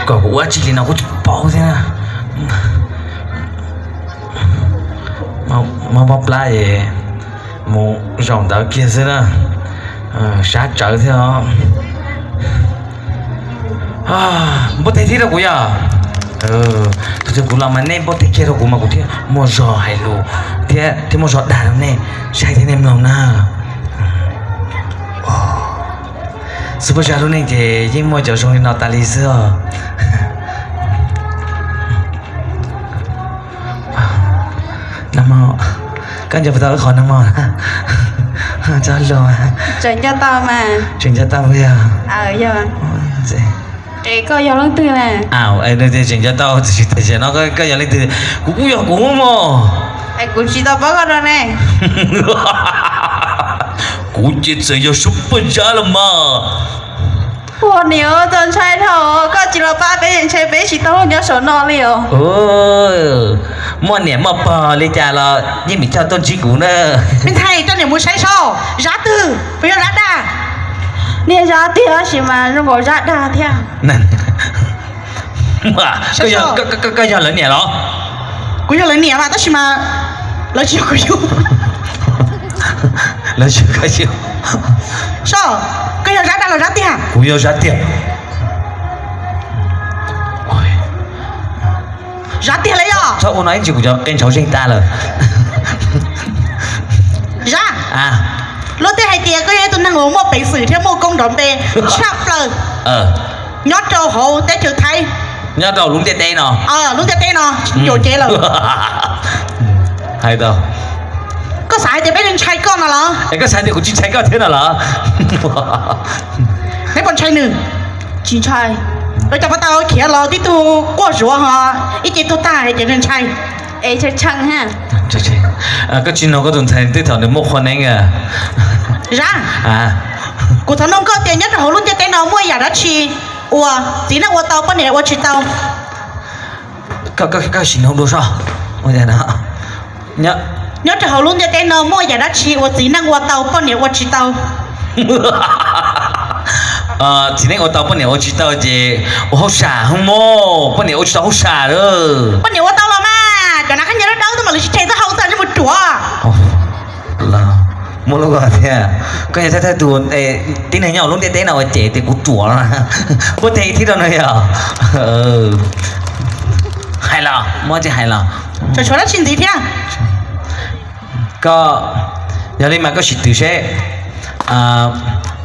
Kom kuv ua tsis li no kuv tsis paub thiab na. Mob mob plab es mus zaum ntawd kiag xwb na. Sab tsawv thiab os. Npauj teg thiab rau kuv yog. Tus twg kuv los mas nej npauj teg kiag rau kuv mas kuv thiaj muaj zog hais lus thiab thiaj muaj zog dag rau nej saib thiab nej mloog na. Xub pob zeb lub neej ces yeej muaj cov zoo li no tas li xwb os. Nag hmo koj nco puas tau wb qhov nag hmo? Txhob luag. Tseem nco tau mas. Tseem nco tau puas yog? Yog. Es koj yog leej twg na? Tseem nco tau tiam sis tam sim no koj yog leej twg? Kuv kuj yog kuv mog. Es kuv tsis tau paub koj no ne. Kuv ces txawm yog Xub Paj Zab los mas. Ua niam, txaus ntshai dhau, koj tsis los pab peb ces ntshai peb tsis tau nyob saum no li os. Muaj niam muaj pog li cas los yeej meem coj tuaj ntsib kuv na. Me ntxhais, coj niam mus saib saib, Zab twg, puas yog Zab dag? Niag Zab tiag tab sis mas zoo nkaus Zab dag thiab. Koj yog lawv niam los? Kuv yog lawv niam mas tab sis mas lawv tsis yog kuv yug. Lawv tsis yog koj yug. Saib, koj yog Zab dag los Zab tiag? Kuv yog Zab tiag. Zab tiag li yog? Txhob ua no ib ntsis kuv cov qe ntshauv zeeg tas lawm. Zab, luag tej hais tias koj yog ib tug neeg uas muaj peev xwm thiab muaj koob nrov npe tshaj plaws nyob rau hauv teb chaws Thaib. Nyob rau lub ntiaj teb no. Lub ntiaj teb no, yuam kev lawm. Hais tau. Koj xav hais tias peb ntshai koj no los? Es koj xav tias kuv tsis ntshai koj thiab no los? Neb puas ntshai nws? Tsis ntshai. Ua cas puas tau khiav los tib tug quaj zuav ho ib ce tuag tag hais tias ntshai? Es tshee tshee ha. Koj tsis nug koj tus ntxhais tej thaum nws muaj qhua neeb a? Zab, kuv thov nug koj tias nyob rau hauv lub ntiaj teb no muaj yam dab tsi uas txiv neej ua tau poj niam ua tsis tau? Koj sim nug dua soj. Nyob rau hauv lub ntiaj teb no muaj yam dab tsi uas txiv neej ua tau poj niam ua tsis tau? Txiv neej ua tau poj niam ua tsis tau ces ua hauj sam hwb mog, poj niam ua tsis tau hauj sam lawm. Poj niam ua tau los mas, cov nav khaub ncaws dawb dawb tuaj mas lawv tsis tseg txoj hau txaj ntsej muag ruam. Muaj lub ko thiab, koj yog thawj thawj tus tib neeg nyob hauv lub ntiaj teb no ua ces tias kuv ruam no. Puab teg thib rau no yog. Hais los, muab tsis hais los. Tshuav dab tsi ntxiv thiab? Koj, yog li mas koj sim twv seb,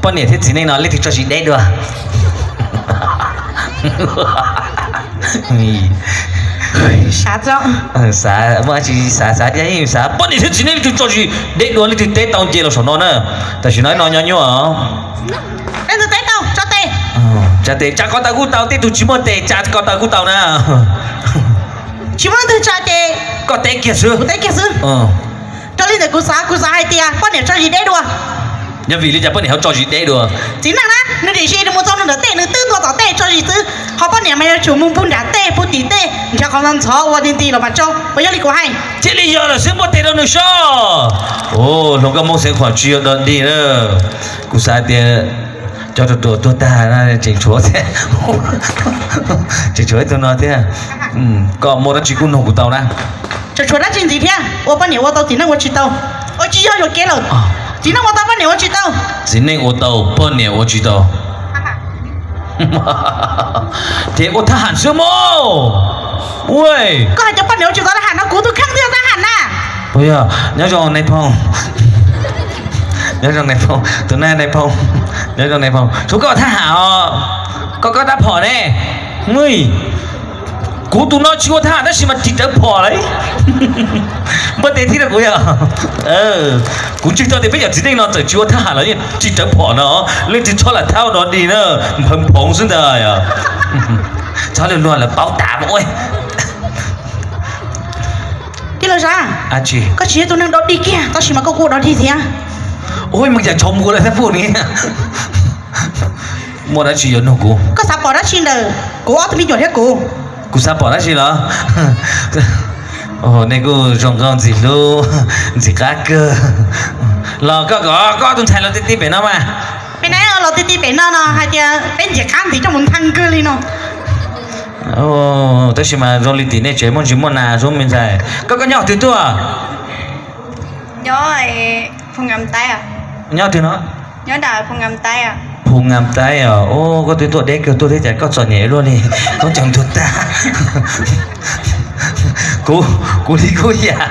poj niam thiab txiv neej no leej twg tso zis deb dua? Xav, muaj dab tsi xav xav thiab, xav poj niam thiab txiv neej leej twg tso zis deb dua, leej twg teb tau nce los saum no na. Tam sim no ib no nyob nyuaj. Leej twg teb tau tso tes. Tsa tes, tsa ko taw kuj tau, tej tug tsis muaj tes tsa ko taw kuj tau na. Tsis muaj leej twg tsa ces koj teb kiag xwb, kuv teb kiag xwb. Raws li ntawm kuv xav, kuv xav hais tias poj niam tso zis deb dua. Yog vim li cas poj niam ho tso zis deb dua? Txiv neej na, nws dim si nws mus txog nws ntawm tej nws twb ntua tom tej tso zis xwb, ho poj niam mas yuav tsum mus pug nram tej pug tim tej nrhiav qhov ntxhov ntxhov ua nti nti los mas tso, puas yog li kuv hais? Cia li yog lawm xwb, muab tes rau nws soj. Hluas nkauj Hmoob Xeev Khuam tsis yog dog dig na. Kuv xav tias cov ruam ruam tuag tag na tseem tshuav thiab, tseem tshuav ib tug no thiab. Koj muaj dab tsi kuj nug kuv tau na. Tseem tshuav dab tsi ntxiv thiab uas poj niam ua tau txiv neej ua tsis tau? Ua tsis yog yuam kev lawm. Txiv neej ua tau poj niam ua tsis tau. Txiv neej ua tau poj niam ua tsis tau. Ces ua thab ham xwb mog. Koj hais tias poj niam ua tsis tau thab ham no kuv tus kheej twb yog thab ham na. Puas yog? Nyob zoo nais phoo, nyob zoo nais phoo, tus no nais phoo, nyob zoo nais phoo, tsuav koj thab ham os. Koj koj rab phom ne. Kuv tus no tsis ua thab ham tab sis mas ris rawv phom lawm. Npaj tes thiab rau kuv yog. Kuv ntswg tau tias peb cov txiv neej no txawm tsis ua thab ham los yeej ris rawv phom no, leej twg txhob lam thab ua dog dig na, nphawv phoov xwb ntag. Txhob luag luag lawv paub tas ua. Tij laug Zab, koj tsis yog tus neeg dog dig kiag tab sis mas koj kuj ua dog dig thiab. Ua mas yam tshauv mus lawm thiab pub ni. Muaj dab tsi yuav nug kuv? Koj xav pom dab tsi ntawm kuv ob tug me nyuam thiab kuv? Kuv xav pom dab tsi los? Nej kuj zoo nkauj ntxim hlub ntxim qab kawg. Los koj kom koj tus ntxhais los ti ti pem no mas. Peb na los ti ti pem no no hais tias peb ntxim qab ntxiv coj mus nthee kawg li no. Tab sis mas zoo li tim nej tsev muaj ntsis muaj nas zoo me ntxhais. Koj, koj nyob twg tuaj? Nyob twg no? Phu Ngam Taib os. Koj twb tuaj deb kawg tuaj thiab cas koj txom nyem luaj li, koob coom ntuag tag. Kuv, kuv li kuv yam,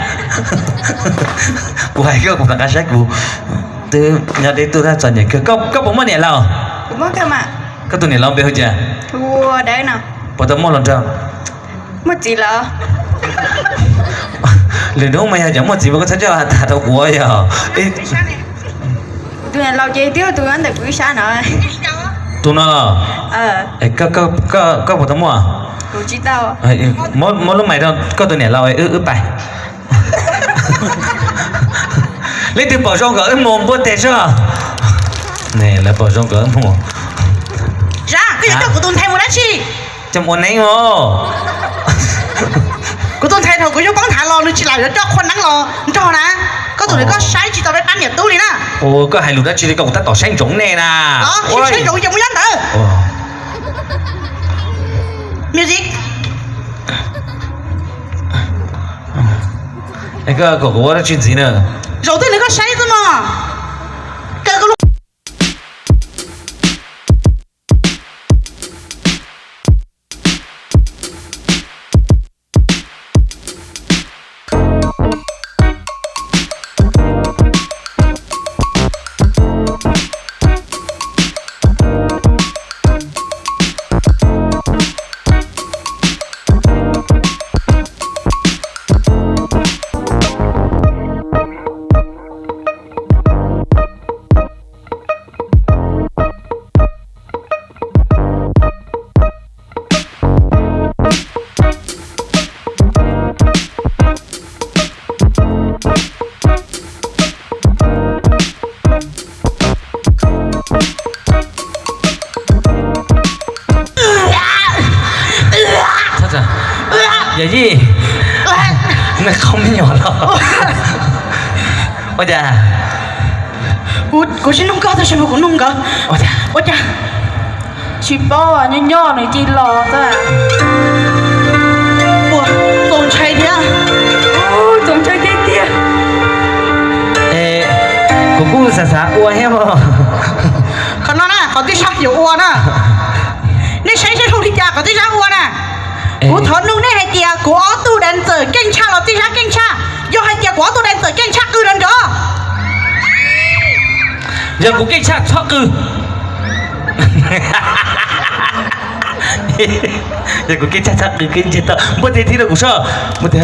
kuv hais koj kuv rov qab saib kuv twb nyob deb tuaj tab txom nyem kawg. Koj puas muaj niam laus? Koj tus niam laus npe hu cas? Puas tau muaj hluas nraug? Lwm hnub mas yog cov muaj txiv mas koj txhob coj tag rau kuv yog. Tus no los? Koj puas tau muaj? Muab lub mais rau koj tus niam laus wb pais. Leej twg pom zoo kom wb mus npuaj teg tso. Lawv pom zoo kom wb mus. Zab, koj yuav coj kuv tus ntxhais mus dab tsi? Coj mus ua neeb os. Kuv tus ntxhais thaum kuv yuav poob nthav los nws tsis lam yuav coj qhua neeb los nrog na. Koj tus ntawd koj saib tsis tau peb pab niam tub li na. Koj hais lus dab tsi li koj kuv tab tom saib ntsoov nej na. Saib ntsoov ces mus nyob ntawd. Music. Koj kom kuv ua dab tsi ntxiv na? Zaum twg nws koj saib xwb mog. Kaw koj lub Yawm yij, nej qhov me nyuam los. Ua cas? Kuv tsis nug koj tab sis mas kuv nug nkawd. Ua cas? Tsis paub, nyob nyob nws cia li los xwb. Ua, txaus ntshai thiab. Txaus ntshai tiag tiag. Kuv kuj xav xav ua thiab mas. Qhov no na qhov Tij Zab yuav ua na. Nej saib saib zoo li cas qhov Tij Zab ua na. Kuv thov nug nej hais tias kuv ob tug dancer keej tshaj los Tij Zab keej tshaj? Yog hais tias kuv ob tug dancer keej tshaj qw los nrov. Yog kuv keej tshaj txhob qw. Yog kuv keej tshaj txhob qw, keej tshaj txhob npuaj teg thib rau kuv soj. Npuaj teg.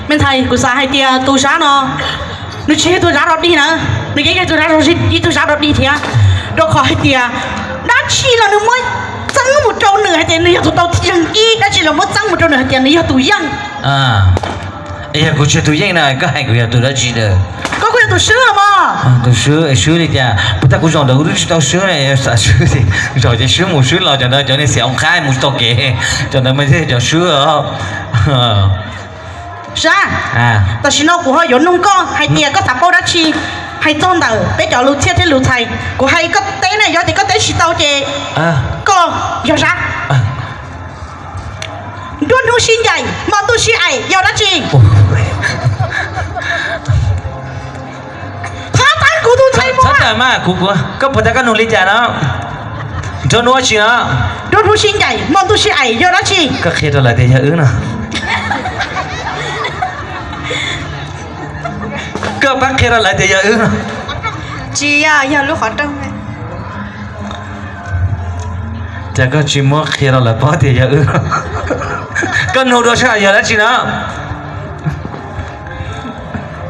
Me ntxhais, kuv xav hais tias tus Zab no nws tsis yog tus Zab dog dig na, nws yeej yog tus Zab, ib tug Zab dog dig thiab. Rau qhov hais tias dab tsi los nws muab txeeb mus rau nws hais tias nws yog tus tau yeeg ib, dab tsi los muab txeeb mus rau nws hais tias nws yog tus yeej. Yog kuv tsis yog tus yeej na koj hais kuv yog tus dab tsi lawm? Koj kuj yog tus swb los mas. Tus swb, swb li cas? Puas tag kuv zaum ntawd kuv twb tsis tau swb na, xav swb, zaum ces swb mus swb los, cov ntawd cov niag xiam oo qab mus tsis tau kev, cov ntawd mas yog cov swb os. Zab, tam sim no kuv ho yuav nug koj hais tias koj xav paub dab tsi hais txog ntawm peb cov lus txhiaj thiab lus txhais. Kuv hais koj teb na, yog tias koj teb tsis tau ces koj yog Zab. Nruab hnub sib ncaim, hmo ntuj sib aim, yog dab tsi? Txhob txeeb kuv tus ntxhais mus. Txhob txeeb mas, kuv, koj puas tau koj nug li cas no? Nruab hnub dab tsi no? Nruab hnub sib ncaim, hmo ntuj sib aim, yog dab tsi? Koj qhia rau lawv tias yog wb no. Koj pab qhia rau lawv tias yog wb no. Tsis yog, yog lub qhov rooj. Cas koj tsis muab qhia rau lawv paub tias yog wb? Koj nug dua saib yog dab tsi no?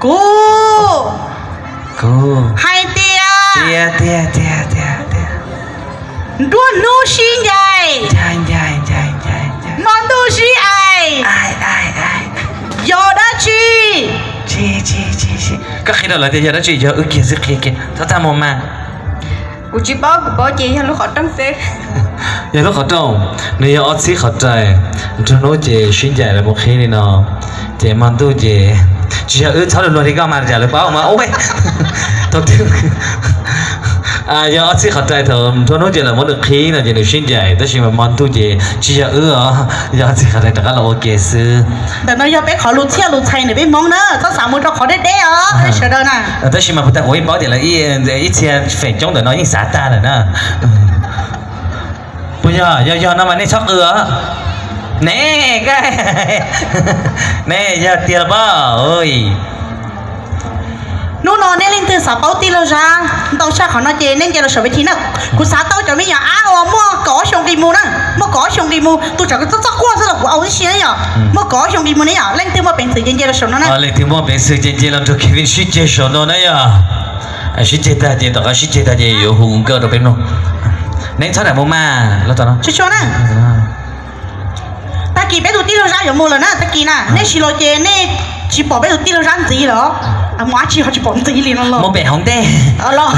Kuv, kuv hais tias, tiag tiag tiag tiag tiag, nruab hnub sib ncaim, ncaim ncaim ncaim ncaim, hmo ntuj sib aim, aim aim aim, yog dab tsi? Tsis, tsis, tsis, tsis. Koj qhia rau lawv tias yog dab tsi, yog wb kiag xwb, qhia kiag, txhob txaj muag mas. Kuv tsis paub, kuv paub ces yog lub qhov rooj xwb. Yog lub qhov rooj, nws yog ob txhib qhov rais, nruab hnub ces sib ncaim lawv mus qhib li no, ces hmo ntuj ces tsis yog wb, txhob luag luag li koj mas tsam lawv paub mas ua tau twb Yog ob txhij qhov rai thaum nruab hnub ces lawv muab nws qhib no ces nws sib ncaim, tab sis mas hmo ntuj ces tsis yog wb os, yog ob txhij qhov rai rov qab los ua ke xwb. Ntawm no yog peb qhov lus txhiaj lus txhais ntawm peb Hmoob na, txhob xav mus rau qhov deb deb os sawv daws na. Tab sis mas puas tas kuv yeej paub tias lawv ib txhia feem coob ntawm no yeej xav tag lawm na. Puas yog? Yog yog no mas nej txhob qw os. Ne, ne yog tiag los pab. Hnub no nej leej twg xav paub tij laug Zab ntau tshaj qhov no ces nej nce los saum peb thi na. Kuv xav tau cov me nyuam ab uas muaj kaum ob xyoo nqis mus na, muaj kaum ob xyoo nqis mus, tus tsam txoj txoj quaj xwb los kuv au tib si na yom. Muaj kaum ob xyoo nqis mus ne yom, leej twg muaj peev xwm ces nce los saum no na. Leej twg muaj peev xwm ces nce los nrog Kevin sib ceg saum no na yom. Sib ceg tag ces tom qab sib ceg tag ces yuav hu nkauj rau peb mloog. Neb txhob nram mus mas los tom no. Tag kis peb tus tij laug Zab yuav mus lawm na, tag kis na nej sis los ces nej tsis pom peb tus tij laug Zab ntxiv lawm. Mus dab tsi ho tsis pom ntxiv li no los. Mus pem hauv ntej. Los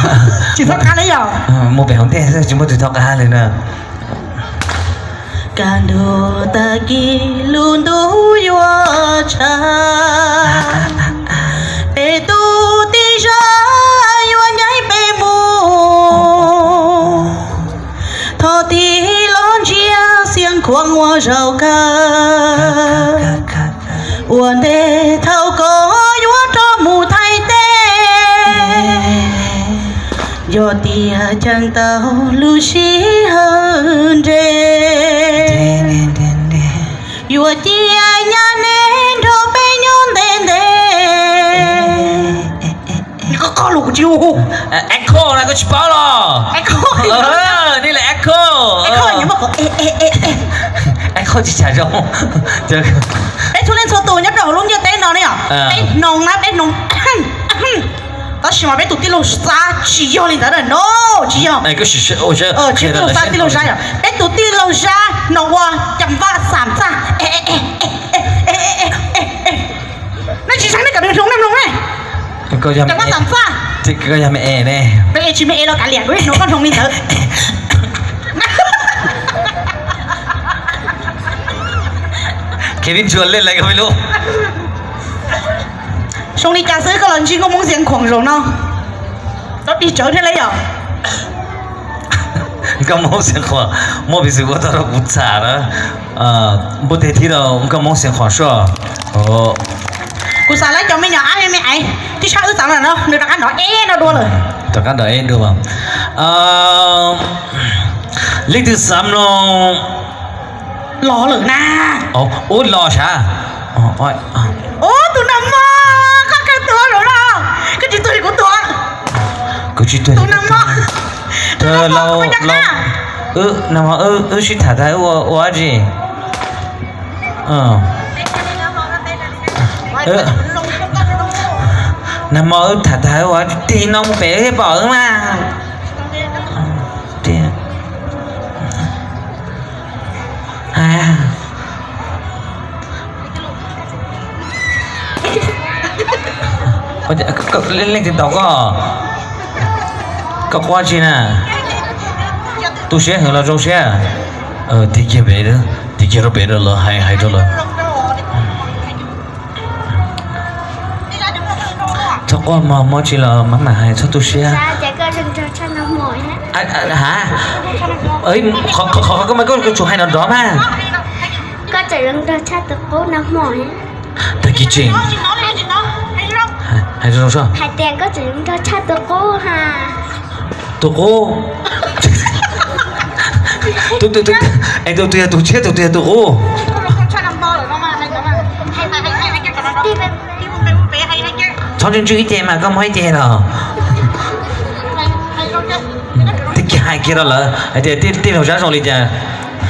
tsis txhob qab li yom. Mus pem hauv ntej tsis muaj tus txhob qab li na. Kaj ntug tag kis lub ntuj yuav tshav, peb tus tij Zab yuav ncaim peb mus. Thov tij laug Ntsia Xiab Khuam ua zaum kawg, ua ntej thaum koj yuav rov mus Thaib teb. Yog tias ceev tau lub sij hawm nres, yuav cia nyab neb nrog peb nyob ntev ntev. Echo na, koj tsis paub los? Nej lawm Echo. Echo tsis tshua zoo. Peb txhua leej txhua tus nyob rau hauv lub ntiaj teb no ne yom, peb hnoos na, peb hnoos. Tab sis mas peb tus tij laug Zab tsis yog li ntawd no, tsis yog. Tij laug Zab, tij laug Zab yom, peb tus tij laug Zab no ua cas vaj xam txaj. Nej tsis saib nej kom nws hloov nej mloog ne. Cas vaj xam txaj. Koj yog me es ne. Peb tsis me es los kav liam, kuv yeej hnov koj hloov li ntawd. Kev ib ntsuas lej lawv ko me lub. Zoo li cas xwb koj los ntsib nkauj Hmoob Xiav Khuam zaum no, tau dig tsawv thiab li yom. Nkauj Hmoob Xiav Khuam muaj peev xwm ua tau rau kuv txham na. Npua teg thib rau nkauj Hmoob Xiav Khuam soj. Kuv xav lawv cov me nyuam ab me me aiv tib sab wb txav no, nws rov qab nrov eb no dua lawm. Rov qab nrov eb dua. Leej twg xav mloog? Los lawm na. Ub, los sav. Ub, tus nag hmo, koj kawg tuag lawm los? Koj tsis tuag li kuv tuag. Kuv tsis tuag li koj tuag. Nag hmo wb sib tham tag wb ua dab tsi? Nag hmo wb tham tag wb ua dab tsi? Tig no mus pem thiab pom wb mas. Leej twg ntaus koj? Koj quaj dab tsi na? Tu siab heev los zoo siab? Tig kiag pem, tig kiag rau pem rau lawv hais, hais rau lawv. Txhob quaj mog, muaj tsi los mam mam hais, txhob tu siab. Ha, qhov koj mas koj tsum hais nrov nrov mas. Tag kis tseem hais zoo zoo. Tus qub. Tus, tus yog tus tshiab, tus, tus yog tus qub. Txhob ntswj ntswj ib ce mas koj muab ib ce los. Tij kiag hais kiag rau lawv hais tias tij laug Zab zoo li cas,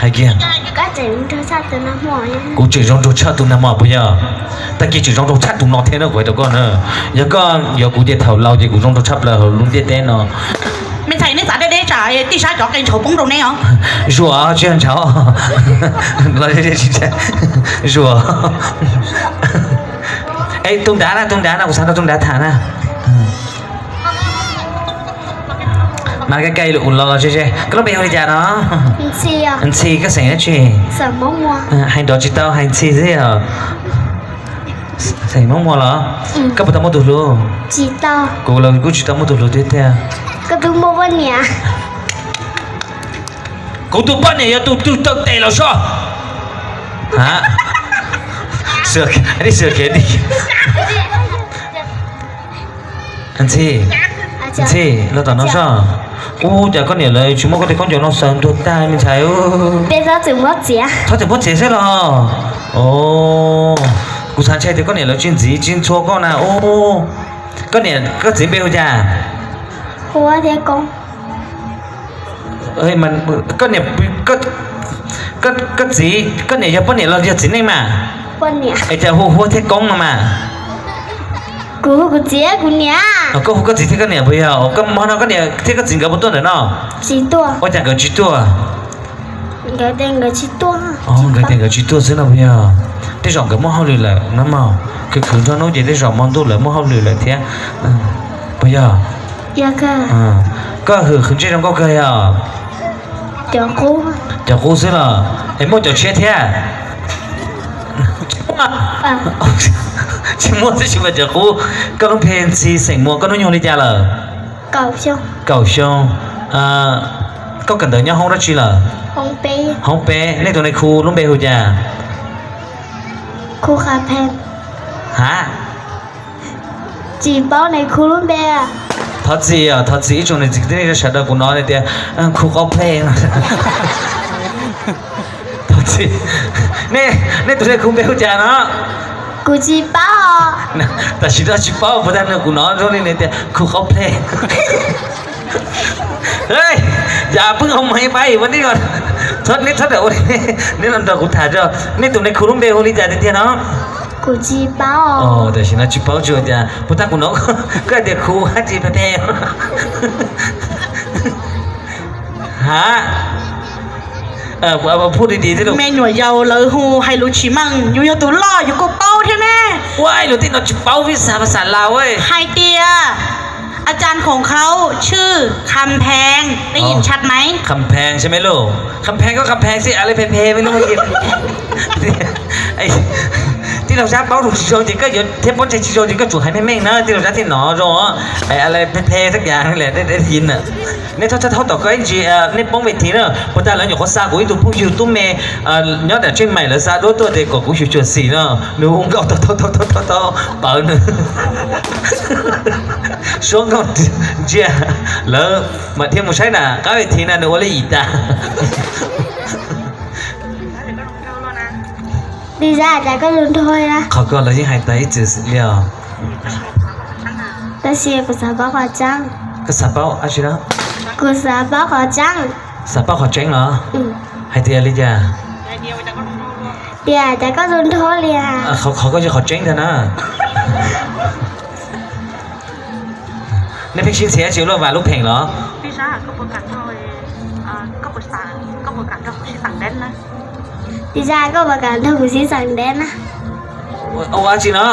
hais kiag. Kuv tseem zoo nraug tshaj tus nag hmo puas yog? Tag kis tseem zoo nraug tshaj tus no thiab na, kuv hais rau koj na. Yog koj yuav kuv ces thaum laus ces kuv zoo nraug tshaj plaws hauv lub ntiaj teb no. Me ntxhais, nej txav deb deb tsam tij Zab cov qe ntshauv poob rau neb os. Zuam tsis ntshauv. Zuam. Es tus nrad na, tus nrad no kuv xav nrog tus nrad tham na. Mas koj koj los los ze ze, koj lub npe hu li cas no? Ntxhi, koj xeem dab tsi? Hais nrov tsis tau, hais ntxhi xwb yog. Xeem Hmoob Muas los? Koj puas tau muaj tus hlub? Kuv los kuj tsis tau muaj tus hlub tiag tiag. Koj twb muaj poj niam. Kuv tus poj niam yog tus twg tau tes los soj. Ntxhi, Ntxhi, los tom no soj. Ub, cas koj niam lawv tsis muab koj tej khaub ncaws no xaws ntuag tag me ntxhais. Txhob txwm muab txiav xwb los. Kuv xav ntshai tias koj niam lawv tsis ntxiv tsis ntxhua koj na. Koj niam koj txiv npe hu cas? Koj niam, koj txiv, koj niam yog poj niam los yog txiv neej mas? Es cas hu Huab thiab Koob no mas? Kuv hu kuv txiv kuv niam. Koj hu koj txiv thiab koj niam puas yog? Hmo no koj niam thiab koj txiv nkawd puas tuaj ntawm no? Ua cas nkawd tsis tuaj? Nkawd tias nkawd tsis tuaj xwb no puas yog? Tej zaum nkawd muaj hauj lwm lawm no mog. Khwv khwv nrog hnub ces tej zaum hmo ntuj lawv muaj hauj lwm lawm thiab puas yog? Koj hwm qhwv ntsej zoo nkauj kawg yog? Cov qub xwb los es muaj cov tshiab thiab? Tsis muaj tib si mas cov qub. Koj lub npe Ntxhi xeem Muas, koj hnub nyoog li cas lawm? Kaum xyoo. Koj kawm ntawv nyob hoob dab tsi lawm? Hoob peb. Nej tus nais khu lub npe hu cas? Ha? Tsis paub nais khu lub npe. Thov txim, thov txim ib tsoom niam txiv kwv tij neej tsa sawv daws, kuv hnov nej tias khu qaub plej. Nej tus nais khu npe hu cas no? Kuv tsis paub. Tam sim no tsis paub puas tag no, kuv hnov zoo li nws tias khu qaub plej. Yam pheej ua mas ib pab ua, nej txhob tawm ua li, nej los nrog kuv tham tso. Nej tus nais khu lub npe hu li cas tiag tiag no? Kuv tsis paub. Tam sim no tsis paub tsuas tias puas tag kuv hnov koj tias khu dab tsi phem phem. Ha? Phu di di, me nyuam yaus lawv hu hais lus tsis meej, yus yog tus loj yus kuj paub thiab ne. Ua, lus tej no tsis paub, vib xav pas xav laus. Hais tias อาจารย์ของเขาชื่อคำแพง ได้ยินชัดไหม? คำแพงใช่ไหมลูก? คำแพงก็คำแพงสิ อะไรแพงๆ ไม่รู้ เมื่อกี้ Tij laug Zab paub lus tsis zoo ces koj yuav thiab, paub ntseeg tsis zoo ces koj tsum hais meej meej na, tij laug Zab thiaj hnov zoo.อะไรแพงๆ สักอย่างนี่แหละ ได้ยิน. Nej txhob txhob tom koj ib ntsis, nej poob ves thi na. Puas tas lawv nyuam qhuav xa kuv ib tug phooj ywg tub me nyob nram Tsheej Maim, lawv xa duab tuaj tias kom kuv xyuam xim no, nws hu nkauj tau tau tau tau tau pawv nws. Suab nkauj ntsia, lawv mam thiaj mus saib nram qab ves thi na nws ua li cas tas. Li cas koj zoo nraug? Qhov ko lawv yeej hais tas ib txwm li os. Tab sis kuv xav paub qhov tseeb. Koj xav paub dab tsi no? Kuv xav paub qhov tseeb. Xav paub qhov tseeb los? Hais tias li cas? Tias cas koj zoo nraug li. Qhov ko yog qhov tseeb ntag na. Nej pheej sib ntxhi dab tsi, luaj vas lub pheem los? Li cas koj puas kam nrog kuv sib xeem dance na? Ua dab tsi no?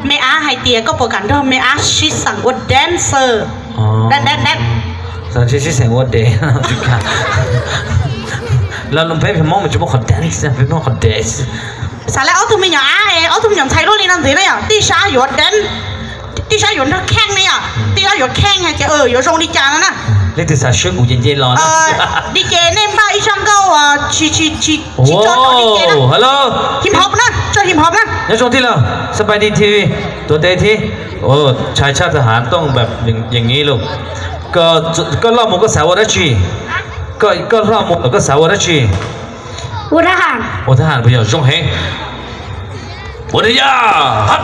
Me ab hais tias koj puas kam nrog me ab sib xeem ua dancer? Dance, dance, dance. Sib xeem ua dance. Los peb Hmoob mas tsis muaj qhov dance, peb muaj qhov dance. Xav laij ob tug me nyuam ab, ob tug me nyuam ntxhais luaj li no ntxiv na yom, tij sab yuav dance, tij sab yuav nrog kheej na yom, tij sab yuav kheej hais tias yuav zoo li cas no na. Leej twg xav swb kuv ces nce los na. Di ces nej npaj ib zaj nkauj tsis, tsis, tsis tso rau di ces na. Hello. Hip hop na, tso hip hop na. Nyob zoo tij laug, สบายดี ทีวี tuav tes thiab. Ntshai tshaj, thawj hav tooj npam yeej ib lus. Koj loj mus koj xav ua dab tsi? Koj loj mus lawm koj xav ua dab tsi? Ua thab ham. Ua thab ham puas yog? Zoo heev. Ua thab yam hab.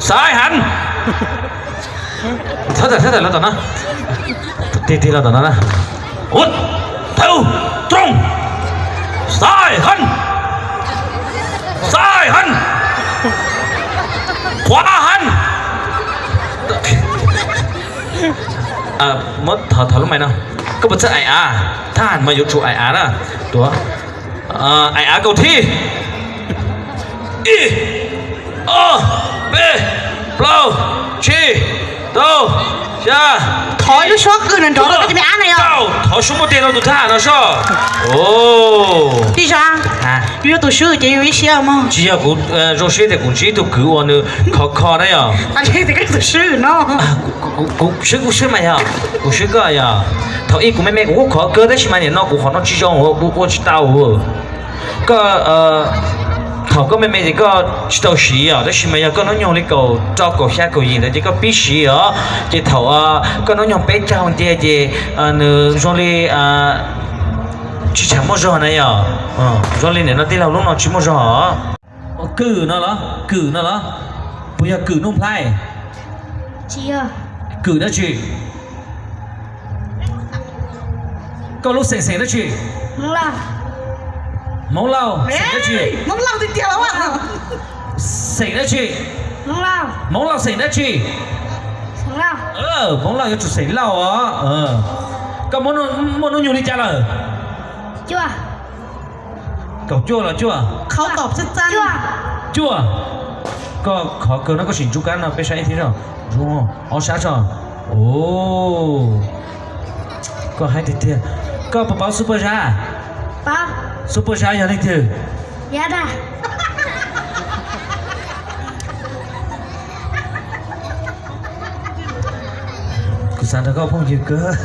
Xaiv ham. Thawb tawm, thawb tawm los tom no. Tig tig los tom no na. Ua thawb, rooj. Xaiv ham. Xaiv ham. Khua ham. Muab thov, thov lub mais no. Koj puas txawj ais av? Thab ham mas yuav tsum ais av na. Tuav. Ais av kaum thib. Ib, ob, peb, plaub, tsib, rau, Thov ib lub suab qw nrov nrov rau koj cov me ab na yog. Thov suab muaj tes rau tus thab ham no soj. Tij Zab, yus yog tus swb ces yus ib siab mog. Tsis yog kuv zoo siab tias kuv ntsib tus kwv uas nws khov kho na yog. Tus swb no. Kuv swb, kuv swb mas yog, kuv swb koj yog. Thaum ub kuv me me kuv kuj khov kawg tab sis mas nim no kuv qhov no tsis zoo, kuv ua tsis tau. Koj, thaum koj me me ces koj tsis tau siv os, tab sis mas yog koj hnub nyoog li kaum rau kaum xya kaum yim ntawd ces koj pib siv os. Ces thaum koj hnub nyoog peb caug nce ces nws zoo li tsis tshua muaj zog na yog. Zoo li nim no tij laug lub no tsis muaj zog os. Kwm no los, kwm no los, puas yog kwm Nuj Nplhaib? Kwm dab tsi? Koj lub xeem xeem dab tsi? Hmoob Lauj. Xeem dab tsi? Hmoob Lauj xeem dab tsi? Hmoob Lauj xeem dab tsi? Hmoob Lauj yuav tsum xeem Lauj os. Koj muaj hnub nyoog li cas lawm? Kaum cuaj los cuaj? Cuaj. Koj khov kawg no, koj sim ntsuj kab no peb saib ib thiab tso. Ntsuj ob sab tso. Koj haib tiag tiag. Koj puas paub Xub Paj Zab? Xub Paj Zab yog leej twg? Kuv xav nrog koj phooj ywg kawg,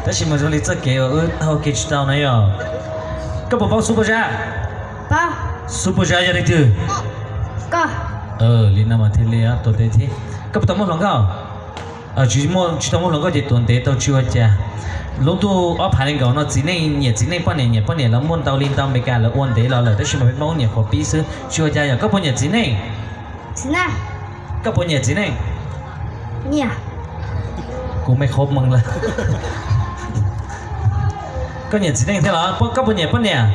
tab sis mas zoo li txoj kev uas wb taug kev tsis tau na yog. Koj puas paub Xub Paj Zab? Xub Paj Zab yog leej twg? Li no mas thiaj li tuav ntev thiab. Koj puas tau muaj hluas nkauj? Tsis tau muaj hluas nkauj ces tuav ntev tau tsis ua cas. Lub ntuj ob phav nees nkaum no txiv neej nyiam txiv neej, poj niam nyiam poj niam los muaj ntau li ntau, Meskas lawv ua ntev los lawm, tab sis mas peb Hmoob nyiam qhuav pib xwb, tsis ua cas yog. Koj puas nyiam txiv neej? Koj puas nyiam txiv neej? Kuv me qhov mees lawm. Koj nyiam txiv neej thiab los? Koj puas nyiam poj niam?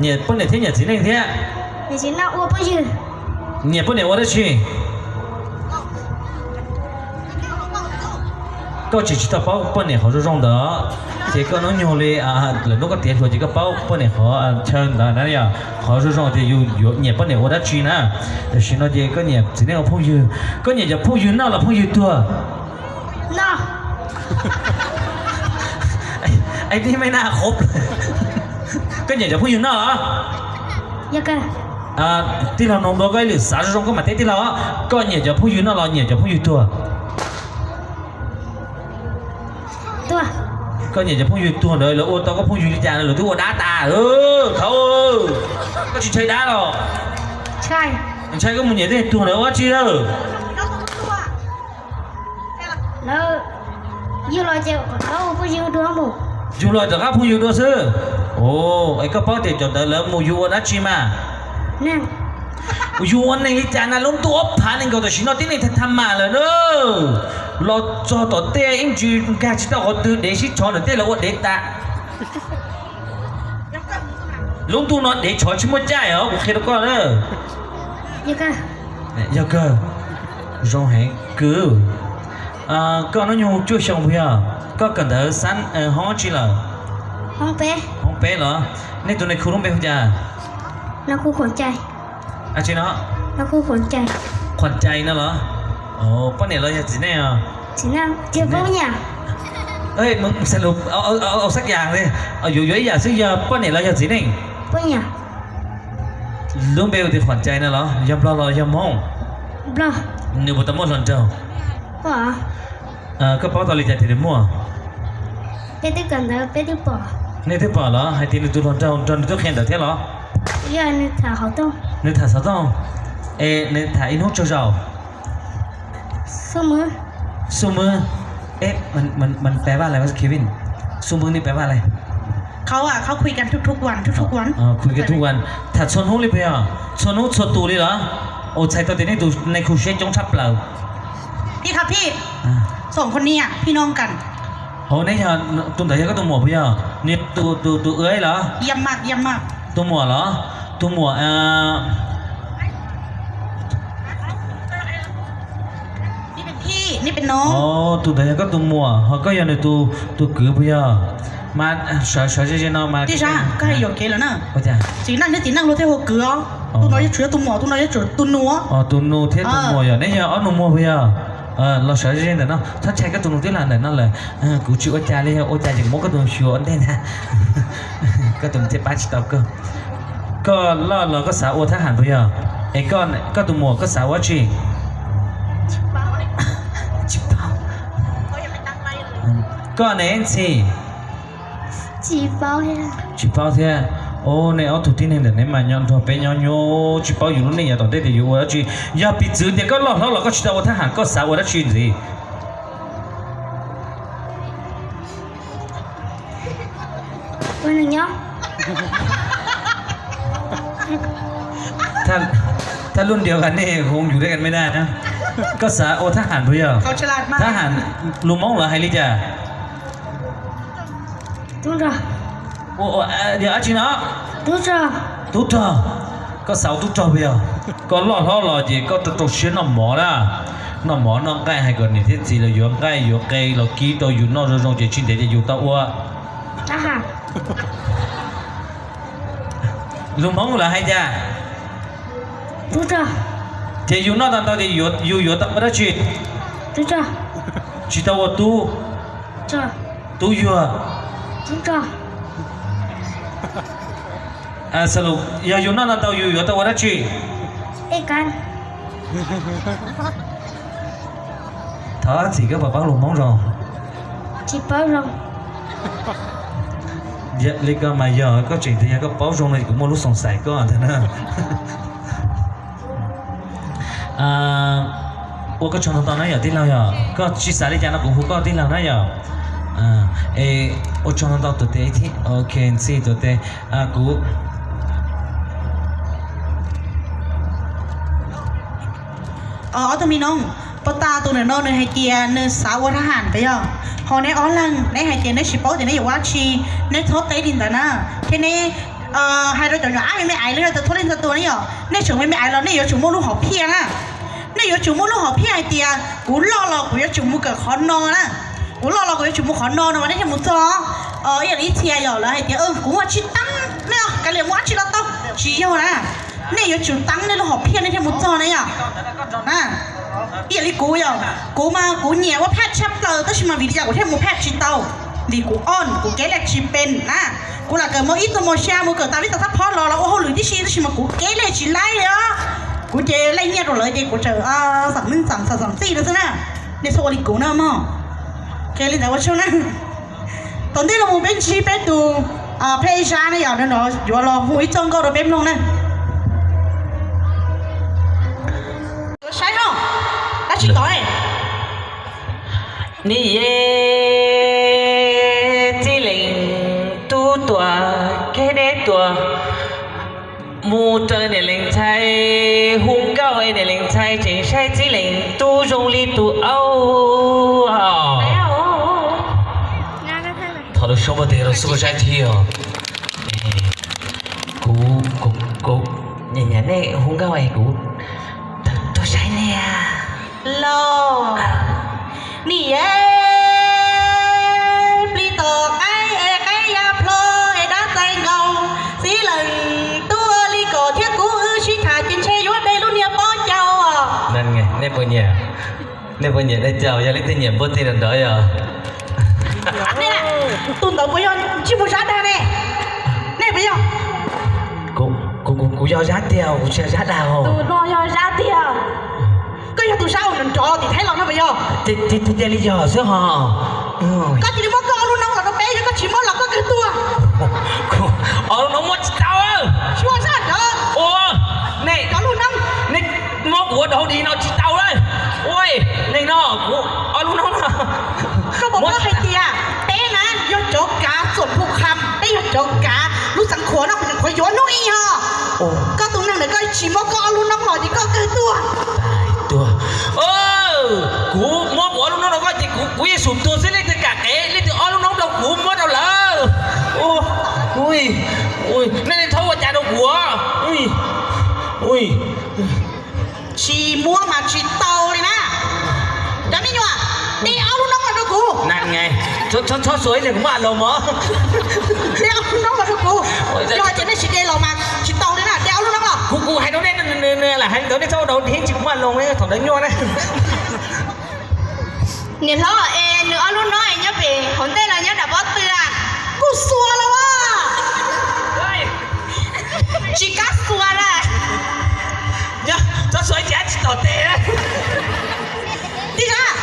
Nyiam poj niam thiab nyiam txiv neej thiab. Nyiam poj niam ua dab tsi? Koj tseem tsis tau paub poj niam qhov zoo zoo ntawd, ces koj hnub nyoog li lwm hnub koj tiav hluas ces koj paub poj niam qhov chaw ntawd na yog. Qhov zoo zoo tias yus yuav nyiam poj niam ua dab tsi na. Tam sim no ces koj nyiam txiv neej ua phooj ywg. Koj nyiam cov phooj ywg noj los phooj ywg tuag? Koj nyiam cov phooj ywg noj los? Tij laug nug dua koj ib lwm, xav zoo zoo koj mam teb tij laug. Koj nyiam cov phooj ywg noj los nyiam cov phooj ywg tuag? Koj nyiam cov phooj ywg tuag ntawd lawv ua tau koj phooj ywg li cas lawv twb ua dab tas. Thaum koj tsis ntshai dab los? Ntshai koj mus nyiam tej tuag ntawd ua dab tsi lawm? Yug los rov qab phooj ywg dua xwb. Es koj paub tias cov ntawd lawv mus yug ua dab tsi mas? Yug ua neeg li cas na, lub ntuj ob phav nees nkaum tam sim no tib neeg tha tha mam lawm na. Los txog tom tej ib ntsis nkag tsis tau qhov twg, dev sib tshov ntawm tej lawv ua dev tas. Lub ntuj no dev tshov tsis muaj caij os, kuv qhia rau koj na. Yog kawg, zoo heev kwv. Koj hnub nyoog cuaj xyoo puas yog? Koj kawm ntawv xab hoob dab tsi lawm? Hoob peb los? Nej tus nais khu lub npe hu cas? Dab tsi no? Khuam Cai no los? Poj niam los yog txiv neej os? Yuav yuav ib yam xwb, yog poj niam los yog txiv neej? Lub npe hu tias Khuam Cai no los yog Nplog los yog Hmoob? Nws puas tau muaj hluas nraug? Koj paub tau li cas tias nws muaj? Nej twb pom los? Hais tias nws tus hluas nraug nrog nws tuaj qhia ntawv thiab los? Nws tham xov tooj. Es nws tham ib hnub tsaug zaum? Xu mw, es, man, man, man แปลว่าอะไรวะ Kevin? Xu mw นี่ แปลว่าอะไร? Kuv kuv kuv kuv kuv, tham txhua hnub li puas yog? Txhua hnub txhua tus li los? Ua txhais tau tias nej tus nais khu siab coob tshaj plaws. Hauv neb yog tus ntawd yog koj tus muam puas yog? Nws tus tus tus ua los? Tus muam los? Tus muam Tus ntawd yog koj tus muam, ho koj yog nws tus kwv puas yog? Mas sawv sawv ze ze no mas. Tij Zab, koj hais yuam kev lawm na. Txiv neej thiab txiv neej luag thiaj hu kwv os. Tus no yuav tsum yog tus muam, tus no yuav tsum tus nus. Tus nus thiab tus muam yog, neb yog ob nus muag puas yog? Los sawv ze ntawm no, txhob ntshai, koj tus nus twb los ntawm no lawm. Kuv tsis ua cas li, yog ua cas ces kuv muab koj tus nus xyuas ua ntej ntag. Koj tus nus thiaj pab tsis tau koj. Koj loj los koj xav ua thab ham puas yog? Es koj tus muam koj xav ua dab tsi? Tsis paub. Koj ne Ntxhi? Tsis paub thiab. Os, nej ob tug tib neeg ntawm nej mas nyob nrog peb nyob nyuaj, tsis paub yus lub neej yav tom ntej tias yuav ua dab tsi. Yog piv txwv tias koj loj hlob los koj tsis tau ua thab ham, koj xav ua dab tsi ntxiv? Thab lub ntiav kas nej hoo yus dej kas me daj na. Koj xav ua thab ham puas yog? Thab ham lus Hmoob lawv hais li cas? Yog dab tsi no? Tub rog. Koj xav ua tub rog puas yog? Koj loj hlob los ces koj rau rau siab noj mov na. Noj mov noj nqaij, hais kom niam thiab txiv los yuav nqaij yuav qe los kib rau yus noj zoo zoo ces tsis ntev ces yus tau ua. Lus Hmoob lawv hais cas? Ces yus noj tau ntau ces yus yuav tau ua dab tsi? Tsis tau ua tub. Tub yuag. Yog yus noj tau ntau yus yuav tau ua dab tsi? Thov txim, koj puas paub lus Hmoob zoo? Li ko mas yog koj tseem tias yog koj paub zoo no kuv muaj lub xoom xais koj ntag na. Ua koj tsaug ntau ntau na yom tij laug yom, koj tsis xav li cas no kuv hu koj tij laug na yom. Ua tsaug ntau ntau tuam tes, ok, Ntxhi tuam tes, kuv Ob tug me noog, puag ta tus ntawm no nws hais tias nws xav ua thab ham puas yog? Ho neb ob leeg neb hais tias neb tsis paub tias neb yuav ua dab tsi, neb txhob teb li ntawd na. Thiab neb hais rau cov nyuam ab me me ais los yog cov txhua leej txhua tus ne yom, nej tseem me me ais los nej yuav tsum muaj lub hom phiaj na. Nej yuav tsum muaj lub hom phiaj hais tias kuv loj los kuv yuav tsum mus kawm qhov no na. Kuv loj los kuv yuav tsum mus qhov no no mas nej thiaj mus txog. Ib yam li ib txhia yog lawv hais tias kuv muaj tsis teeb ne, kav liam mus dab tsi los tau. Tsis yog na, nej yuav tsum teeb nej lub hom phiaj nej thiaj mus txog ne yom. Ib yam li kuv yom, kuv mas kuv nyiam ua phaj tshaj plaws tab sis mas vim li cas kuv thiaj mus phaj tsis tau? Vim kuv ob, kuv kev lej tsis pem na. Kuv lam kawm mos ib tug mos xya mus kawm tas vib tas thab phob los los ua hauj lwm tib si tab sis mas kuv kev lej tsis laib li os. Kuv ces lej nyiaj rau lawv ces kuv tseem xam neej xam xam xam txij no xwb na. Nej txhob ua li kuv na mog. Ces li ntawd ua tsaug na. Tom ntej los mus peb ntsib peb tus phej zab ne yom, no yuav los hu ib txoj nkauj rau peb mloog na. Yuav saib hos, dab tsis tod. Ni ye, txij leej tub tuag, kev deb tuag, mus raws niam leej ntxhais hu nkauj es niam leej ntxhais tseem saib txij leej tub zoo li tus aub. Thov lub suab npaj teg rau xub saib thiab os. Kuv, kuv, kuv nyiam nyiam nej hu nkauj es kuv tuaj saib nej. Los, ni ye, plig tom qaib es qaib ya plho es dab txais nkaus, txij leej tub li kom thiab kuv wb sib tham ces ntshe yuav de lub niag pob caus os. Nej puas nyiam, nej puas nyiam dej caus, yog leej twg nyiam npuaj teg nrov nrov yog. Tus ntawd puas yog tsis mus Zab Dag ne? Nej puas yog? Kuv yog Zab tiag, kuv tsis yog Zab Dag. Tus no yog Zab tiag. Koj yog tus Zab uas nrov nrov tim Thaib los no puas yog? Tiag tiag li yog xwb hos. Koj cia li muab koj ob lub noob los rau peb, yog koj tsis muab los koj kawg tuag. Ob lub noob muab tsis tau. Tsis muab Zab nrov. Ua, nej, nej muab kuv ua dog dig no tsis tau lawm. Ua, nej no kuv ob lub noob no. Koj puas paub hais tias peb na yog cov kav txuam phu qham, peb yog cov kav lub xeev Khuam no, kuv nyuam qhuav yuav hnub ib hos. Koj tus neeg ntawd koj tsis muab koj ob lub noob los ces koj kawg tuag. Tuag. Kuv muab kuv ob lub noob rau koj ces kuv, kuv yeej xum tuag xwb, leej twg kam qev leej twg ob lub noob rau kuv muab rau lawv. Nej, nej txhob ua cas rau kuv. Tsis muab mas tsis tau li na. Cov me nyuam, de ob lub noob los rau kuv. Txhob xuas ib pliag kuv muab a loos mov. De ob lub noob los rau kuv. Yog hais tias nej tsis de los mas tsis tau li na, de ob lub noob los. Kuv, kuv hais rau nej, lam hais ntawd nej txhob ua dog dig, tsis kuv muab a loos thaum ntawd nyuaj na. Niam hlob, es nws ob lub noob nyob pem hauv ntej los nyob nram pob tw a? Kuj xuas los as. Tsis kam xuas na. Txhob xuas ib tsam tsis tom tes. Tij Zab,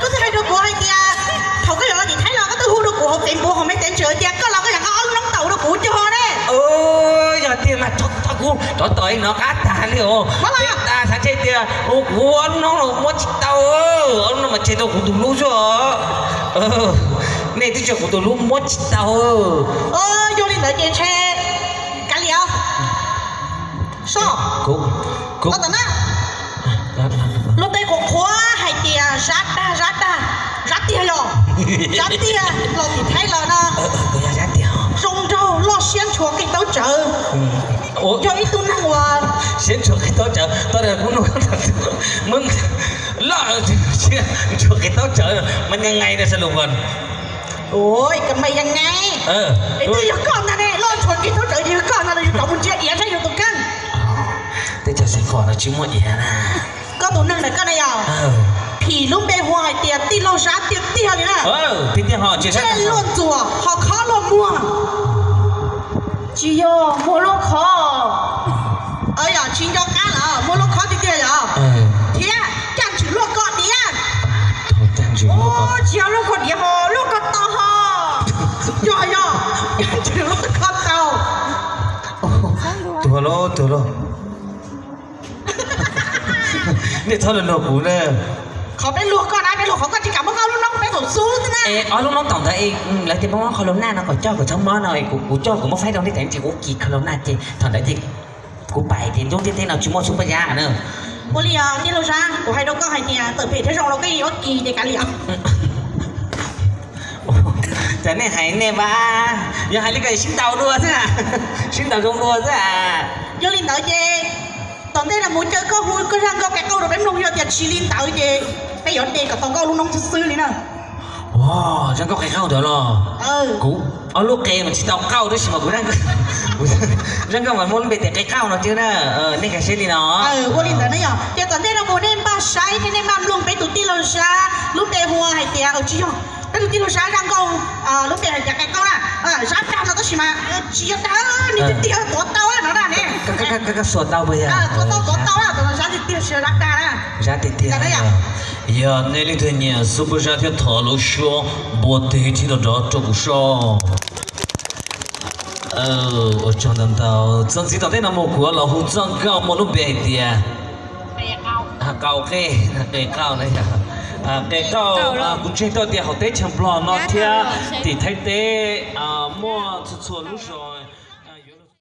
koj twb hais rau kuv hais tias thaum koj yuav los tim Thaib los koj twb hu rau kuv hauv Facebook hauv Messenger tias koj los koj yuav nqa ob lub noob tau rau kuv cog ne. Yog tiag mas rov tos, rov tos ib no qab tag li os. Qab tag xav ntshe tias kuv ob lub noob los muab tsis tau, ob lub noob mas tseg tau kuv tus hlub xwb os. Nej twb tseg kuv tus hlub muab tsis tau. Yog li ntawd ces ntshe kav liam. Soj, koj tom na. Lub npe qhuav qhuav hais tias Zab dag, Zab dag, Zab tiag los, Zab tiag los tim Thaib los no. Zoo nraug loj siab ntshua qis taub tsawv. Yog ib tug neeg uas siab ntshua qis taub tsawv, tau kuv nug, loj siab ntshua qis taub tsawv mas nyaj nqaij na sa lus npog. Ua, koj mas nyaj nqaij. Es twb yog koj ntag ne, loj ntshua qis taub tsawv ces yog koj ntag los yus rov mus ntsia iav saib yus tus kheej. Tej cov xeem Fom no tsis muaj iav na. Koj tus neeg ntawm koj na yog phim lub npe hu hais tias tij laug Zab tiag tiag li na. Tiag tiag ho, ntsej luaj ntxuam ho khob luaj muag. Tsis yog, muag luaj khob. Yog tsis nco qab los muag luaj khob tiag tiag yog. Thiab caj ntswg luaj koj tiag. Tsis yog luaj koj diav ho, luaj koj tau ho. Yog yog, caj ntswg luaj koj tau. Tuag lauj, tuag lauj. Nej txhob luag kuv na. Qhov peb luag koj na, peb luag qhov koj tsis kam muab koj lub noob peb thaum xub xwb na. Ob lub noob tom ntawd, lawv tias muab qhov lus naj no kom coj kom txhob mob no, kuv coj kuv muab faib rau nej tas ces kuv kis qhov lus naj ces thaum ntawd ces kuv pais ces ntub thiab teb no tsis muaj xub paj yab na. Ua li os tij laug Zab, kuv hais rau koj hais tias tawm phem thiab zoo rau koj yuav kis ces kav liam. Cas nej hais nej mas, yog hais li ko sib ntaus dua xwb, sib ntaus zoo dua xwb. Yog li ntawd ces tom ntej no mus caw koj hu koj zaj nkauj qe qauj rau peb mloog, yog tias tsis li ntawd ces peb yuav de kom tau nkauj lub noob xwb xwb li na. Zaj nkauj qe qauj ntawd los? Kuv ob lub qe mas tsis tau qauj tab sis mas kuv zaj nkauj mas muaj lub npe tias qe qauj no xwb na. Nej khav siab li no. Ua li ntawd ne yog ces tom ntej no mus nej npaj saib thiab nej npaj mloog peb tus tij laug Zab lub npe hu hais tias, tsis yog, peb tus tij laug Zab zaj nkauj lub npe hais tias qe qauj na. Zab dag no tab sis mas tsis yog dag, nws tiag tiag tuav tau no na ne. Koj xuas tau puas yog? Tuav tau, tuav tau na, Zab tiag tiag, Zab dag na. Zab tiag tiag. Yog nej leej twg nyiam Super Zab thiab thov lub suab npua teg thib rau nrov rau kuv soj. Ua tsaug ntau ntau. Txuas ntxiv tom ntej no mus kuv los hu txoj nkauj muaj lub npe hais tias qe qauj, qe qauj, qe qauj. Kuv ntseeg tau tias hauv teb chaws Nplog no thiab tim Thaib teb muaj txhua txhua lub zos.